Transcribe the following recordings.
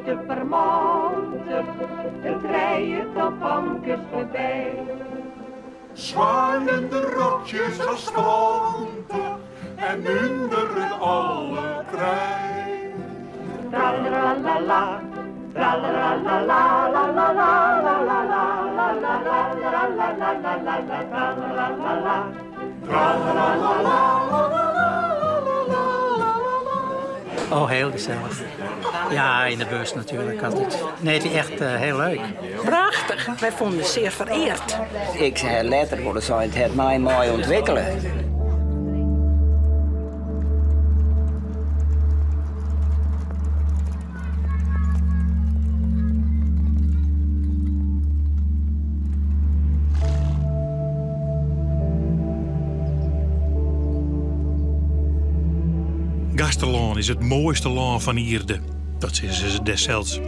De permanten, een trijetal famkes voorbij. Zwaaiende rokjes als 20 en minder alle trein. Tralalala, tralalala, la la la la la la la la la la la la la la tralalala. Tralalala, Oh, heel gezellig. Ja, in de bus natuurlijk altijd. Nee, het is echt heel leuk. Prachtig. Wij vonden het zeer vereerd. Ik zei letterlijk, het het mij mooi ontwikkelen. Gaasterlân is it moaiste lân fan ierde. Dat sizze se dêr sels.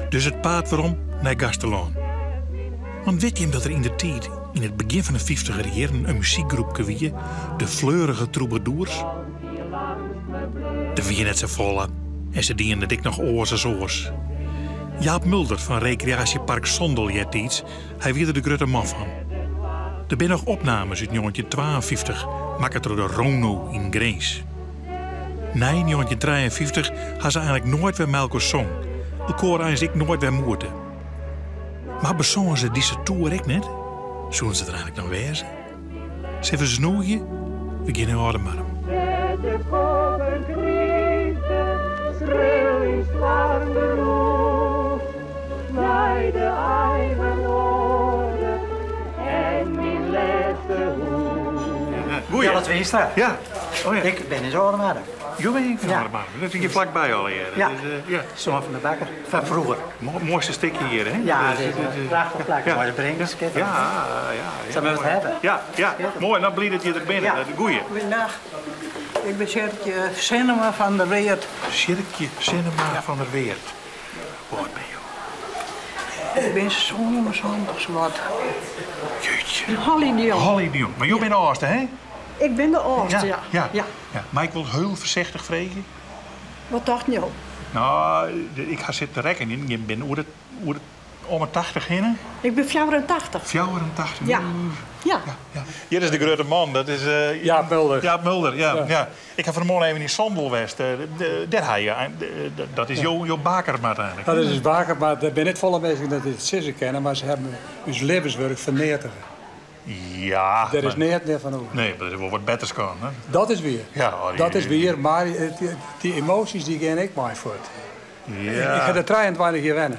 Dus it paad werom nei Gaasterlân. Want wit jim dat der yndertiid, yn it begjin fan de fyftiger jierren, in muzykgroepke wie, de Fleurige Troubadours? Der wie net safolle en se dienen it ek noch oars as oars. Jaap Mulder fan rekreaasjepark Sondel eartiids, hy wie der de grutte man fan. Der binne noch opnames út 1952, makke troch de Rono yn Grins. Nei 1953 ha se eigenlik noait wer mei elkoar song, elkoar eins ek noait wer moete. Mar besongen se dizze toer ek net? Soene se der eigenlik noch wêze? Sille we se noegje? We gean nei Aldemardum. Goeie. Ja, dat wist ik. Ja. Oh, ja. Ik bin dus Aldemardum. Jo binne fan Ja. Aldemardum. Dat is hjir flakby allegearre. Ja. Dus, ja. Soan fan de bakker. Fan froeger. Moaiste stikje hjir, hè? Ja, Dus, dit is dit een is prachtig plak. Ja. Moai de bringen, schitterend. Ja, ja, ja. Zullen we het hebben? Ja, ja. Moai, nou bliid dat je der binne. Ja. Dat is goeie. Goeienacht. Ik ben Sjerkje Sinnema van der Weert. Sjerkje Sinnema van der Weert. Hoe âld bin jo? Ik ben 77 wat. Jeetje. Holly de Jong. Holly de Jong. Mar jo binne de âldste, hè? Ik bin de âldste, ja. Ja. Ja. Ja. Mei ik wol hiel foarsichtich freegje? Wat tocht jo? No, ik ha sitten te rekkenjen. Je binne oer de om de 80 hinne? Ik bin 84. 84? Ja. Ja. Ja, ja. Hjir is de grutte man, dat is Jaap Mulder. Jaap Mulder, ja, Ja. ja. Ik ha fan 'e moarn even yn Sondel west. Dêr ha je, dat is jo bakermat eigenlik. Dat is ús bakermat, mar der binne net folle minsken dat dit sizze kinne, mar se hawwe ús libbenswurk ferneatige. Ja, Der is mar neat mear fan oer. Nee, mar der is wol wat betters kaam, hè? Dat is wier. Ja, oh, die, Dat is wier, mar dy emoasjes dy gean ek mei fuort. Ja. Ik ha der 23 jier wenne.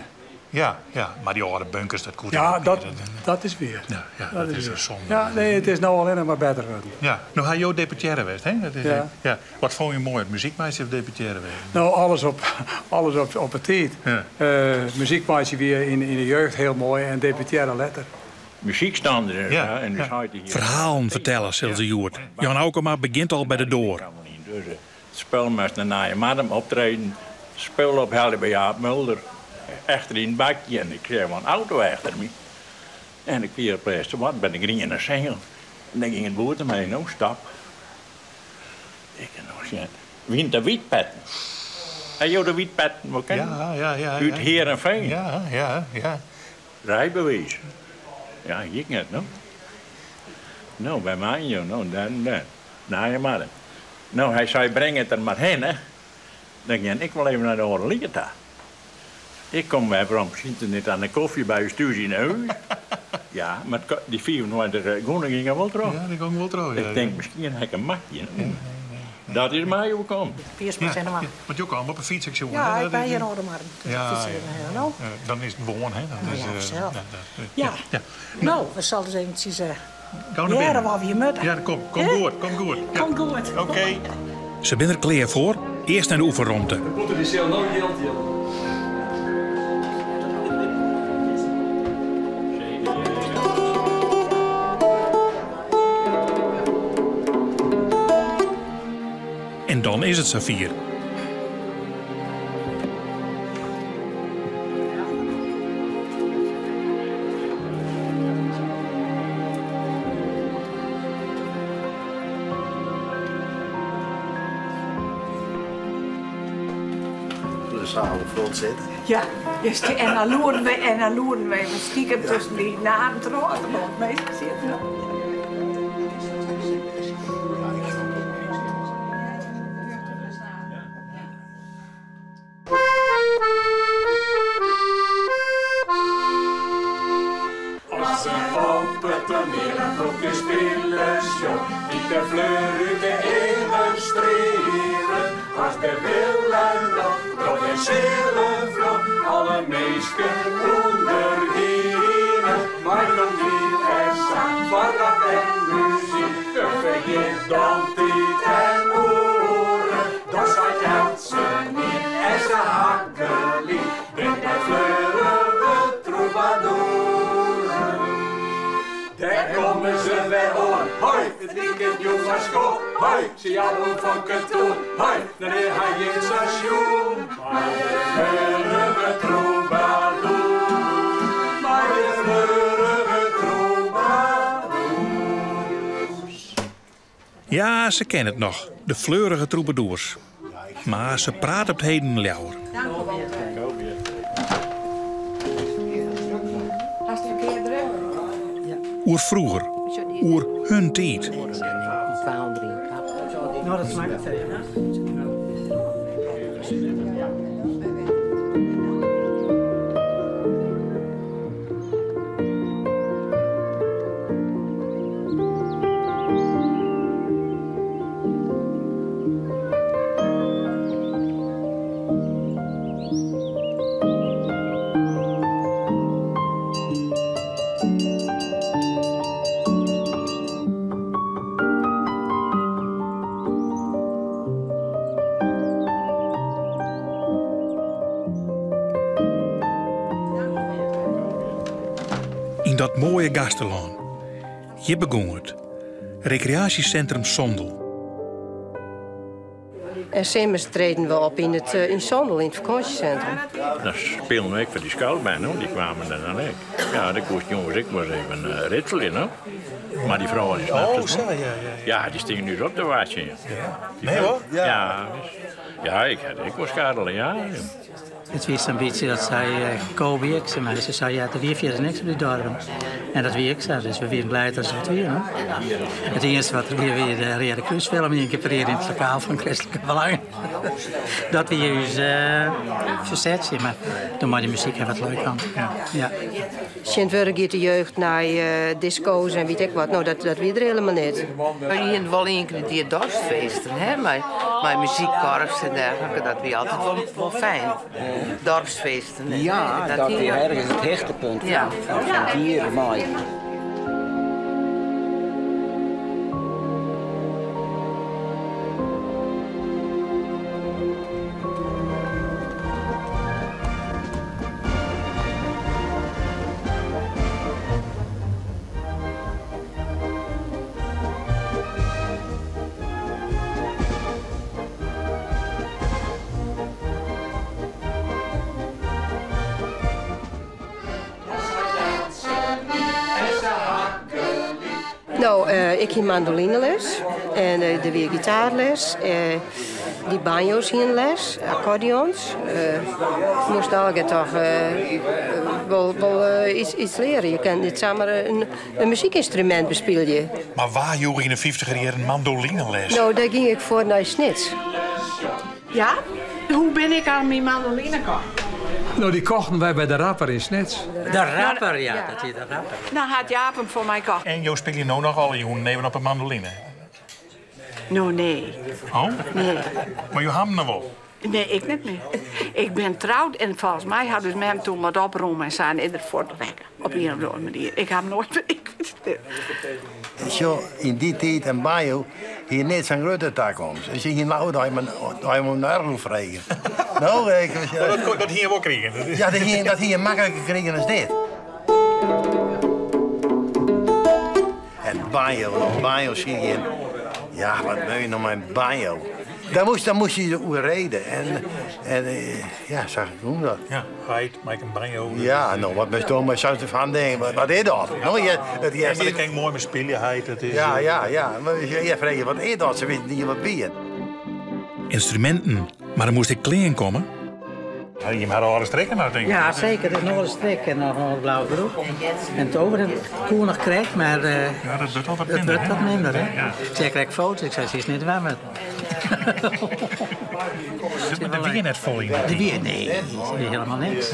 Ja, ja, mar dy âlde bunkers, dat koe Ja, toch net mear. dat is wier. Ja, ja, Dat dat is is wier. een zonde. Ja, nee, it is no allinnich mar better wurden. Ja, no ha jo deputearre west, hè? Dat is, Ja. ja. Wat fûn je moai, it muzykmeitsjen of deputearre wêze? No, alles op 'e tiid. Ja. Muzykmeitsjen wie yn de jeugd hiel moai en deputearre letter. Muzykstander en Ja, sa, en dus ja. heit hier. Ferhalen fertelle sil se hjoed. Jan Aukema begjint al by de doar. Dus het spul moast nei Nijemardum optreden. Spul ophelje by Jaap Mulder. Efter yn it bakje en ik seach wol in auto efter my. En ik wie op lêste wat by de Griene Singel. En dan gyng it boer mei, no stap. Ik kan noch sjen. Wienen de wytpetten. Ha jo de wytpetten wol kennen? Ja, ja, ja, Ut ja. Heerenveen. Ja, ja, ja. Rijbewijs. Ja, ik net, no. No, by my, jo, no, dan, dan. Nijemardum. No, hy sei, breng it der mar hinne. Dan gean ik wol even nei de oare liet ta. Ik kom wer werom, siet net oan de kofje by ús thús yn 'e hûs. Ja, mar dy 25 gûne gyngen wol troch. Ja, dy gongen wol troch, ja. Ik tink, miskien ha ik in makje. Ja. Dat is my oerkommen. Piers mar Ja, Sinnema. ja, want jo kamen op 'e fyts, ik sjoen, Ja, hè? ik Dat ben is hjir Aldemardum. Dus Ja, ik fyts ja. hjir nei no. Ja, dan is it gewoan, hè? Dat Nou is, ja, vanzelf. ja, dat, Ja. ja. No, we sille ris eventsjes, Gau nei hearre binnen. wat we hjir moatte. Ja, kom, kom Hè? goed, kom goed. Ja. Kom goed. Oké. Se binne der klear foar. Earst nei de oefenromte. De boete die sil no jild jilde. En dan is it safier. De zaal vol zitten. Ja, just, en dan loeren we en dan loeren we even stiekem tusken dy naden troch as der noch minsken sitte. As se op it toaniel in ploechje spilers sjocht, dy't de fleur út de eagen striele, as de wille noch troch de sille fljocht, alle minsken ûndergiene mei toaniel en sang, foardracht en muzyk, ferjit dan tiid en oere, dan seit eltsenien en se ha gelyk, dit de fleurige trûbadoeren. Dêr komme se wer oan, hoi, it liket jûn mar skoan, hoi, se jouwe fan katoen, hoi, noch nea ha jin sa sjoen. Mei de fleurige trûbadoer, mei de fleurige trûbadoers. Ja, se ken it noch, de fleurige trûbadoers. Mar se praat op 't heden leaver. Oer froeger, oer hun tiid. Yn dat moaie Gasterlân. Hjir begûn it. Rekreaasjesintrum Sondel. En simmers treden we op yn it yn Sondel, yn it fakânsjesintrum. Dan spilen we ek foar dy skoutbern, no. Dy kwamen der dan ek. Ja, dan koest jonges ek wolris even ritselje, no. Mar dy froulju snapten it Oh, sa, wol. ja, ja. Ja, dy stienen ús op te wachtsjen. Ja. Nee hoor? Ja. Ja, ik ha ek wol skarrele, ja. It wie sa'n bytsje dat sei Kobe ek tsjin my. Se sei, ja, der wie fierders niks op dy dorpen. En dat wie ek sa, dus we wienen bliid dat se it wie. It iennichste wat der wie, wie de Reade Krúsfilm ien kear per jier yn it lokaal fan Kristlike Belangen. Dat wie ús fersetsje, mar doe mei de muzyk ha we it leuk hân. Ja. Tsjintwurdich giet de jeugd nei disko's en wit ik wat. No, dat wie der helemaal net. We hienen wol ien kear it jier dorpsfeesten, hè, mei muzykkorps en dergelike. Dat wie altyd wol, wol fijn. Dorpsfeesten. Ja, dat wie ergens it hichtepunt fan it jier mei. No, ik hie mandolineles en der wie gitaarles. Dy banjo's hienen les, akkordeons. Moast allegear toch wol iets leare. Je kinne net samar in muzykynstrumint bespylje. Mar wa joech yn de fyftiger jierren mandolineles? No, dêr gyng ik foar nei Snits. Ja? Hoe bin ik oan myn mandoline kaam? No, dy kochten wy by de Rapper yn Snits. De Rapper, ja, dat wie de Rapper. No hat Jaap him foar my kocht. En jo spylje no noch alle jûnen even op 'e mandoline? No, nee. Oh? Nee. Mar jo ha him noch wol? Nee, ik net mear. Ik bin troud en folgens my hat ús mem toen wat opromme en sa en is er fuortrekke. Op ien of oare manier. Ik ha him noait mear. Sjoch, yn dy tiid in banjo hie net sa'n grutte takomst. Se hiene no dat je om in oargel fregen. No, ik, dat, dat hie je wol krigen. Ja, dat hie je makliker krigen as dit. En banjo, no banjo sykjen. Ja, wat moat je no mei in banjo? Daar moast, daar moast je oer rede. En, en ja, sa gong dat. Ja, heit, mei in banjo. Ja, no, wat moatst do mei sa'n fan ding? Wat is dat? No, je, it, Ja, mar dat kin ik moai mei spylje, heit. Dat is, Ja, ja, ja. Mar je freegje, wat is dat? Se wisten net wat wie. Ynstruminten, mar der moast ek klean komme. Jim ha âlde strikken noch, tink ik. Ja, seker. It is in âlde strik en noch in âlde blauwe broek. En it overhemd koe noch krekt, mar Ja, dat wurdt al wat it minder, wurdt wat minder, hè? Ja. Ik seach krekt foto's, ik sei, se is net dwaan moatten. Maar der wie net folle yn. Der wie, nee, der wie hielendal niks.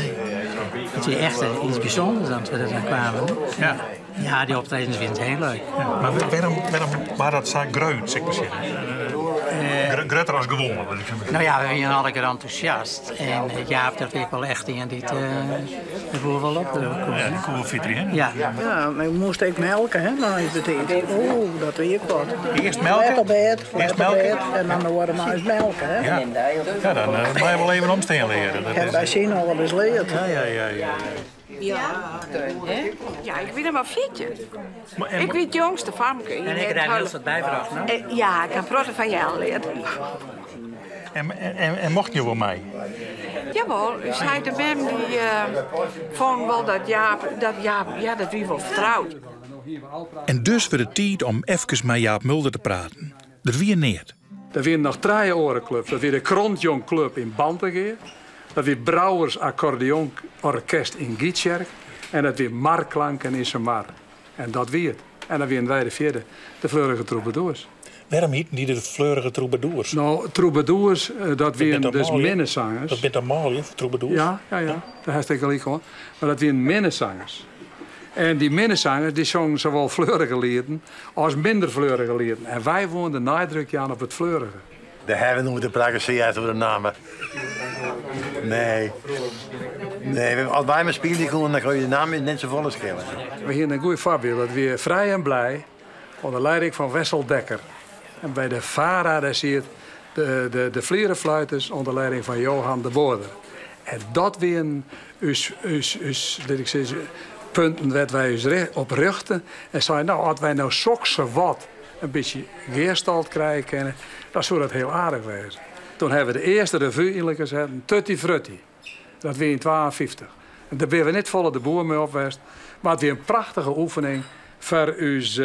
It wie echt iets bysûnders dat we der dan kwamen. Ja. Ja, dy optredens wiene hiel leuk. Mar wêrom, wêrom waard dat sa grut, sil ik mar sizze? Grutter as gewoan. No ja, we wiene allegear entûsjast. En Jaap, dat wie ek wol echt ien dy't de boel wol opdriuwe koe. Ja, dy koe wol fiterje, hè? Ja. Ja, mar ik moast ek melke, hè, nei de tiid. Oeh, dat wie ek wat. Earst melke? Let op bêd, Earst let op melke? bêd en dan de oare moarns melke, hè. Ja, ja dan moatte je wol even omstean leare. Dat Ik ha by syn al ris leard. Ja, ja, ja, ja. Ja, ik wie noch mar 14. Ik wie it jongste famke. En ik ha dêr hiel wat bybrocht, no? Ja, ik ha in protte fan Jelle leard. En mochten jo wol mei? Jawol, ús heit en mem dy fûnen wol dat Jaap, dat Jaap, ja, dat wie wol fertroud. En dus wurdt it tiid om efkes mei Jaap Mulder te praten. Der wie neat. Der wiene noch trije oare klups. Dat wie de Krontjong Club yn Bantegea, dat wie Brouwers Accordeonorkest yn Gytsjerk en dat wie Marklanken yn Eastermar. En dat wie it. En dan wiene wy de fjirde, de Fleurige Troubadours. Wêrom hieten dy de Fleurige Troubadours? No, troubadours, dat wiene dus minnesangers. Dat binne toch manlju, troubadours? Ja, ja, ja, dêr hast ek gelyk oan. Mar dat wiene minnesangers. En dy minnesangers dy songen sawol fleurige lieten as minder fleurige lieten. En wy woene de neidruk jaan op it fleurige. Dêr hawwe we noait te prakkesearre oer de namme. Nee. Nee, as wy mar spylje koene, dan koe de namme net safolle skele. We hiene in goed foarbyld, dat wie Vrij en Blij ûnder lieding fan Wessel Dekker. En by de VARA dêr siet de, de Flierefluiters ûnder lieding fan Johan de Boorder. En dat wienen ús, ús, ús, lit ik sizze, punten wêr't wy ús op rjochten. En seinen, no, as wy no soksawat in bytsje gearstald krije kinne, dan soe dat hiel aardich wêze. Toen hawwe we de earste revu yn elkoar setten, Tutti Frutti. Dat wie yn 52. En dêr binne we net folle de boer mei op west, mar it wie in prachtige oefening foar ús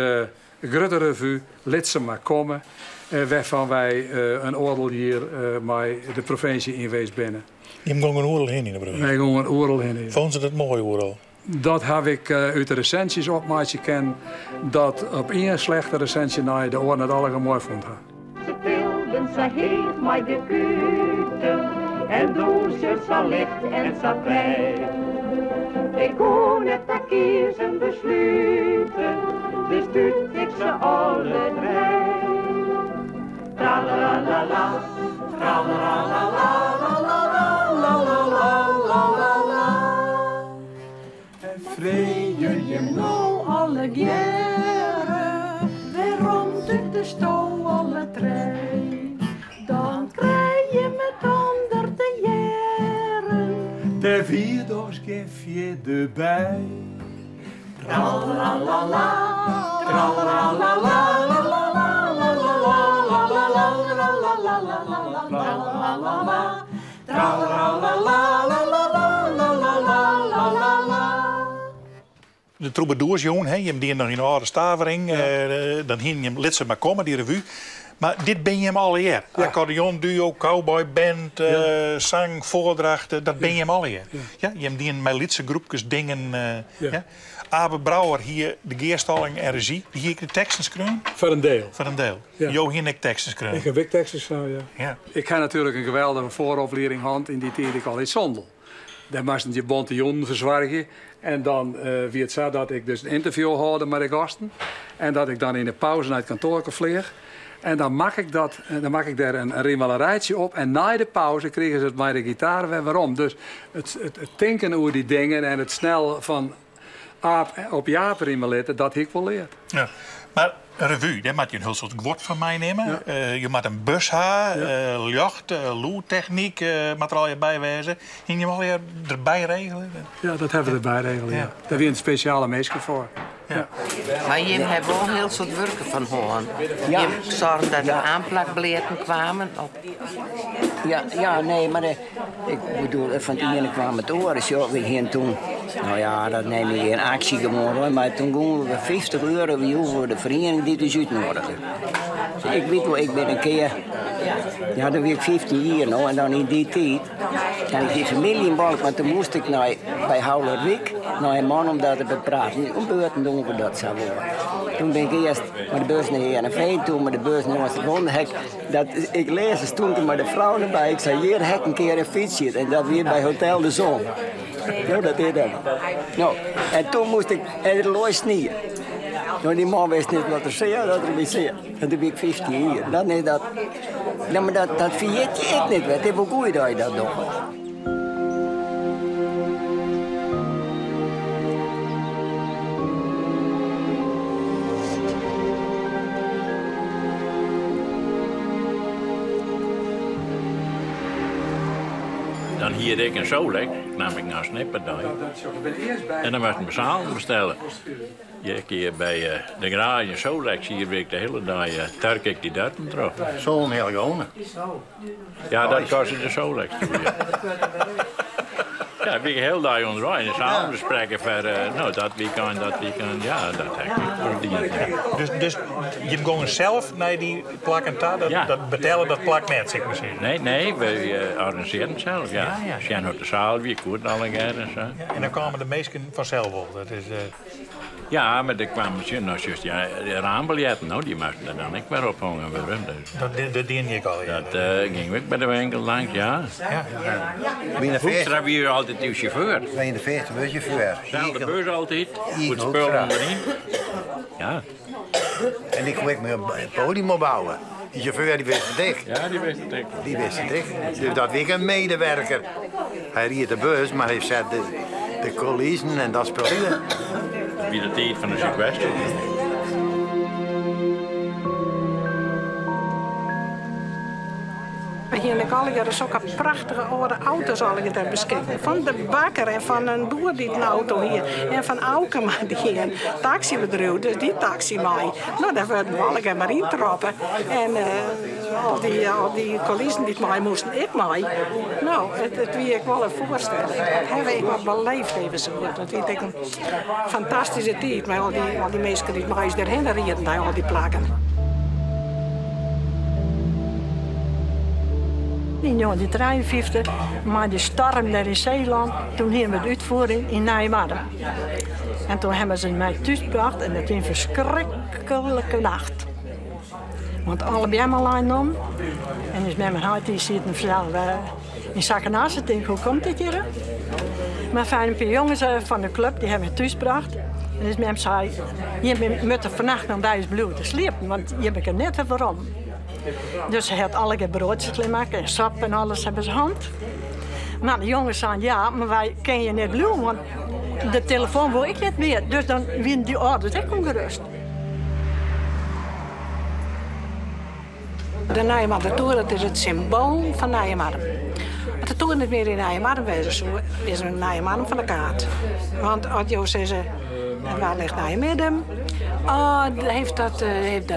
grutte revu Lit se mar komme, wêrfan wy in oardel jier mei de provinsje yn west binne. Jim gongen oeral hinne yn de provinsje? Wy gongen oeral hinne, ja. Fûnen se dat moai oeral? Dat haw ik út de resinsjes opmeitsje kinnen, dat op ien slechte resinsje nei de oaren it allegear moai fûn ha. Se tilden sa heech mei de kuten en doe se sa licht en sa frij. Ik koe net ta kiezen beslute, dus tút ik se alle trij. Tralalala, tralalala. En freegje jim no allegearre, wêrom tutesto alle trij? Dan krije jim it ander te hearren. Der wie dochs gjin fjirde by. Tralalala, tralalala, De Troubadours jûn, hè, jim dienen noch yn de âlde stavering. Dan hienen jim Lit se mar komme, dy revu. Mar dit binne jim allegear. Akkordeon duo, cowboyband, sang, foardracht, dat binne jim allegear. Ja, jim dienen mei lytse groepkes dingen. Ja. Abe Brouwer hie de gearstalling en rezjy. Dy hie ek de teksten skreaun? Foar in diel. Foar in diel. Ja. Jo hiene ek teksten skreaun? Ik haw ek teksten skreaun, ja. Ik ha natuerlik in geweldige foaroplieding hân yn dy tiid ek al yn Sondel. Dêr moasten je bonte jûnen fersoargje. En dan wie it sa dat ik dus in ynterview hâlde mei de gasten. En dat ik dan yn de pauze nei it kantoarke fleach. En dan makke ik dat, dan makke ik dêr in rimelerijtsje op. En nei de pauze krigen se it mei de gitaar wer werom. Dus it tinken oer dy dingen en it snel fan aap op Jaap rime litte, dat hie ik wol leard. Ja. Mar in revu, dêr moatte je in hiel soad guod foar meinimme. Je moatte in bus ha, ljocht, lûdtechnyk moat der allegear by wêze. Hiene jim allegear derby regele? Ja, dat hawwe we derby regele, ja. Dêr wiene spesjale minsken foar. Ja. Mar jim hawwe wol in hiel soad wurk derfan hân. Jim soargen dat der oanplakbiljetten kwamen op. Ja, ja, nee, mar ik bedoel, fan it iene kwam it oare. Sjoch, we hiene toen, no ja, dat neam je gjin aksje gewoan hoor, mar toen gongen we 50 euro, we joegen we de feriening dy't ús útnoadige. Ik wit wol, ik bin in kear. Ja, doe wie ik 15 jier no en dan yn dy tiid en ik hie famylje yn Balk, want toen moast ik nei by Haulerwyk nei in man om dat te bepraten. Om beurten doen we dat sa wol. Toen bin ik earst mei de bus nei Heerenveen, toen mei de bus nei Amsterdam. Dat, ik lês stond er mei de frou derby. Ik sei, hjir ha ik in kear in fyts sit. En dat wie by Hotel de Zon. No, dat is dat. No, en toen moast ik, en it lei snie. No, dy man wist net wat er sei, dat er my sei. En toen wie ik 15 jier. Dan is dat, ja, mar dat, dat ferjit je ek net wer. It is wol goed dat je dat dogge. Dan hierde ik in Solex, nam ik in snipperdei. En dan moast ik zalen bestellen. Ja, ik hier by eh, de garage in Solex, hier wie ik de hiele dei uh, turk ik dy datum troch. Zo'n heel gewone. Ja, dat kostte de Solex toen, ja. Ja, wie ik de hiele dei ûnderweis. En zalen besprekken foar, uh, no, dat weekend, dat weekend. Ja, dat ha ik ferdiend. Ja. Dus je gongen sels nei dy plakken ta? Dat, Ja. dat betelle dat plak net, sil ik mar sizze. Nee, nee, wy uh, organisearren it sels, ja. Ja, ja. Sjen hoe't de saal wie, koe it allegear en sa. Ja, en dan kamen de minsken fansels wol. Dat is, Ja, mar der kwamen sjen, no, just, ja, de raambiljetten, no, dy moasten der dan ek wer ophongen wurde. Dus, dat, dat diene je ek al, ja. dat uh, gyngen we ek by de winkel langs, ja. Ja. Wie in de Hoekstra wie altyd de sjauffeur. Wie in de 40 buschauffeur. Selde bus altyd, Ieke met spullen Hoekstra. deryn. Ja. En ik koe ek it podium opbouwe. Dy sjauffeur dy wist it ek. Ja, dy wist it ek. Dy wist it ek. Dus dat wie ek in medewerker. Hy ried de bus, mar hy set de, de coulissen en dat spul. Dat wie de tiid fan de Súdwester. We hiene ek allegearre sokke prachtige âlde auto's allegear ter beskikking. Fan de bakker en fan in boer dy't in auto hie. En fan Aukema dy hie in taksybedriuw, dus dy taksy mei. No, dêr waarden we allegear mar yntrappe. En uh, al dy coulissen dy't mei moasten, ek mei. No, it wie ek wol in foarstelling. Dat ha we ek wat beleefd even sa goed. Dat wie ek in fantastyske tiid mei al dy minsken dy't mei ús dêrhinne rieden by al dy plakken. Yn 1953, mei de stoarm dêr yn Seelân, toen hiene we de útfiering yn Nijemardum. En toen hawwe se my thúsbrocht en dat wie in ferskriklike nacht. Want alle beammen leinen om. En dus mem en heit dy sieten sels yn sakken asse. Ik tink, hoe komt dit hjir? Mar fijn, in pear jonges fan de klup dy hawwe my thúsbrocht. En dus mem sei, jim moatte fannacht noch by ús bliuwe te sliepen, want jim kinne net wer werom. Dus se hat allegear broadsjes klearmakke en sop en alles hawwe se hân. Mar de jonges seinen, ja, mar wy kinne hjir net bliuwe, want de telefoan wol ek net mear. Dus dan wiene dy âlders ek ûngerêst. De Nijemardum Toer, dat is it symboal fan Nijemardum. As de toer net mear yn Nijemardum wêze soe, is Nijemardum fan de kaart. Want as jo sizze, waar ligt Nijemirdum? Oh, heeft dat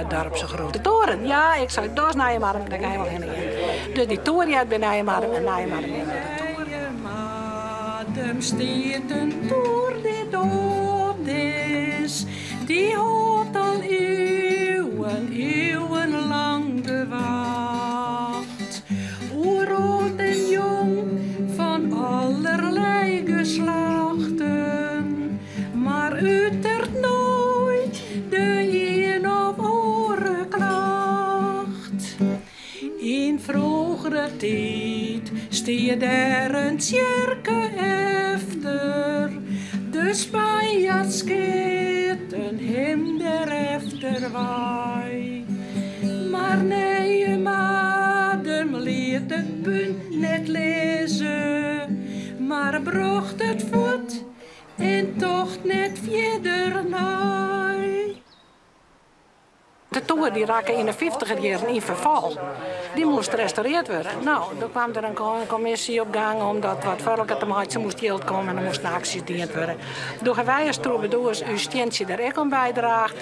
dorp zo'n grote toren? Ja, ik sei, dat is Nijemardum, dêr gean je wol hinne gean. Dus dy toer heart by Nijemardum en Nijemardum heart by de toer. Nijemardum stiet in toer dy't âld is. Dy hâldt al iuwen, iuwenlang de wacht. Oer âld en jong fan allerlei geslachten. Mar uteret noait de ien of oare klacht. Yn froegere tiid stie dêr in tsjerke efter. De Spanjaards skeaten him der efterwei. Mar Nijemardum liet it pún net lizze, mar brocht it fuort en tocht net fierder nei. De toer dy rekke yn de fyftiger jierren yn ferfal. Dy moast restaurearre wurde. No, doe kaam der in kommisje op gang om dat wat foarliker te meitsjen. Moast jild komme en der moasten aksjes dien wurde. Doe hawwe wy as troubadours ús stientsje der ek oan bydraacht,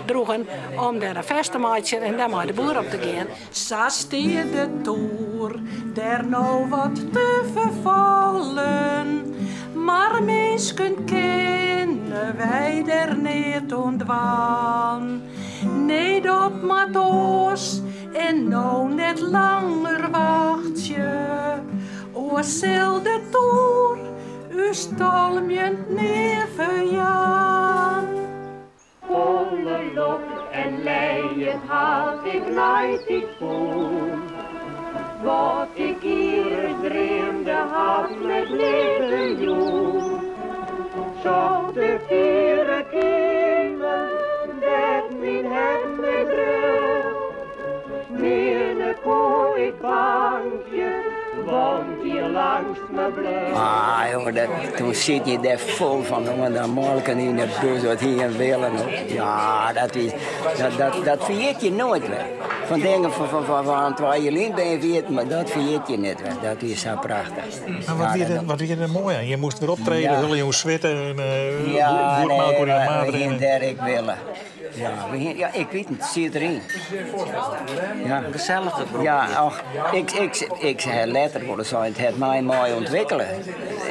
droegen om dêr in fest te meitsjen en dêr mei de boer op te gean. Sa stiet de toer dêr no wat te ferfallen. Mar minsken kinne wy der neat oan dwaan. Nee, dat moat oars. En no net langer wachtsje, oars sil de toer ús talmjend nea ferjaan. Folle lok en lijen had ik neitiid fûn. Wat ik ienris dreamde hat my 't libben jûn. Socht de fiere kimen dêr't myn hert mei dreau. Nearne koe ik bankje, want dy langstme bleau. Ah, jonge, dat, toen zit je daar vol van. Jongen, dan morgen in de bus wat hier en willen. Ja, dat, is, dat, dat, dat vergeet je nooit weer. Van dingen van, van, van, van 2 jaar geleden ben je vergeten, maar dat vergeet je niet weer. Dat is zo prachtig. Maar wat wie er, wat wie er mooi aan? Je moest weer optreden, Ja. hullen jongens zwitten en Ja, goed nee, met elkaar in de we, maat we gingen rennen. daar ik willen. Ja, we gingen- ja, ik weet het, het zit erin. Ja. Gezellige groep. Ja, ach, ik zei letterlijk worden zo, het heeft mij mooi ontwikkelen.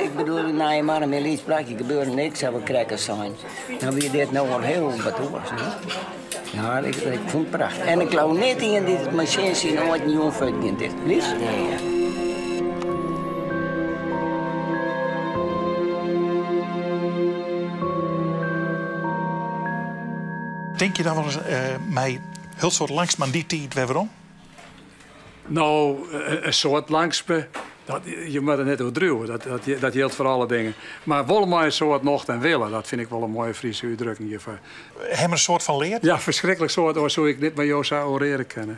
Ik bedoel, nee, maar een lief plakje gebeurde niks, zou crackers zijn. Dan wie dit nou al heel wat oors, hè? Ja, ik vond het prachtig. En ik geloof niet in dit machine zien ooit een jong in dit. Lies? Denk je dan wel eens mij heel soort langs maar die tijd weer waarom? Nou, een soort langspe, dat, je moet het net overdrijven. Dat geldt voor alle dingen. Maar wel maar een soort nog en willen, dat vind ik wel een mooie Friese uitdrukking hiervoor. Hem een soort van leert? Ja, verschrikkelijk soort, hoor, zou ik niet met Josa oreren kennen.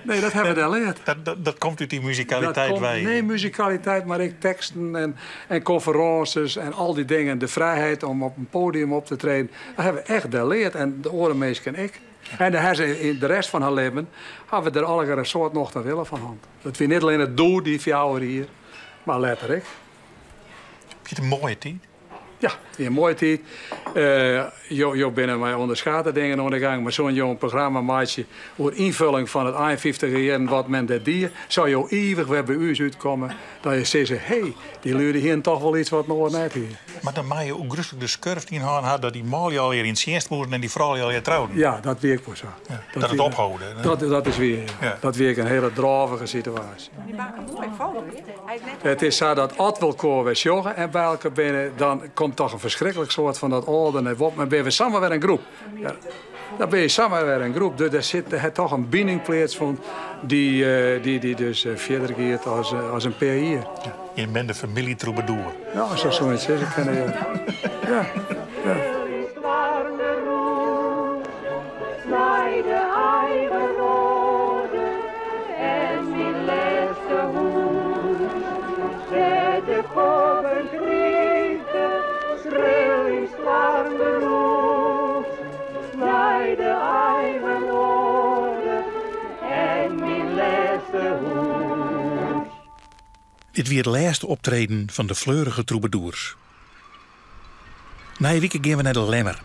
Nee, dat hebben we daar leerd. Dat komt uit die muzikaliteit Dat komt, bij. Nee, muzikaliteit, maar ik teksten en conferences en al die dingen. De vrijheid om op een podium op te treden. Dat hebben we echt geleerd. En de orenmees ken ik. En de hersen in de rest van haar leven hebben we er alle een soort nog te willen van hand. Dat we niet alleen het doel die fjouwer hier, maar letterlijk. Heb je het een mooie tijd? Ja, een mooie tijd. Jo binnen mij onderschatten dingen aan de gang, maar zo'n jong programma maatje over invulling van het 51 jaar en wat men dat dier, zou jo eeuwig weer bij u uitkomen dat je zegt, hé, hey, die luren hier toch wel iets wat nog net hier. Maar dan maak je ook rustig de skurf die in haar had dat die maal al hier in het dienst moesten en die vrouw al hier trouwden. Ja, dat werkt wel zo. Ja, dat het ophouden, hè? Dat is weer, ja. Ja. Dat werkt een hele dravige situatie. Die maken een mooie foto. Hij is net Het is zo dat als we elkaar weer joggen en bij elkaar binnen, dan komt toch een verschrikkelijk soort van dat oude en wat, maar ben we samen weer een groep. Ja, dan ben je samen weer een groep. Dus daar zit er toch een binding plaatsvond die dus verder gaat als een paar jaar. Ja. Je bent de familie troubadour. Ja, zo zoiets is het. Ja. Ja, ja. Dit weer het laatste optreden van de fleurige troubadours. Na een week gaan we naar de Lemmer.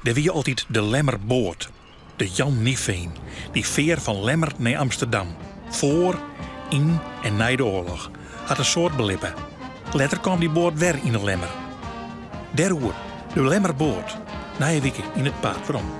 Daar wie je altijd de Lemmerboot. De Jan Nieveen, die veer van Lemmer naar Amsterdam. Voor, in en na de oorlog. Had een soort belippen. Later kwam die boot weer in de Lemmer. Daarover, de Lemmerboot. Na een week in het paard waarom.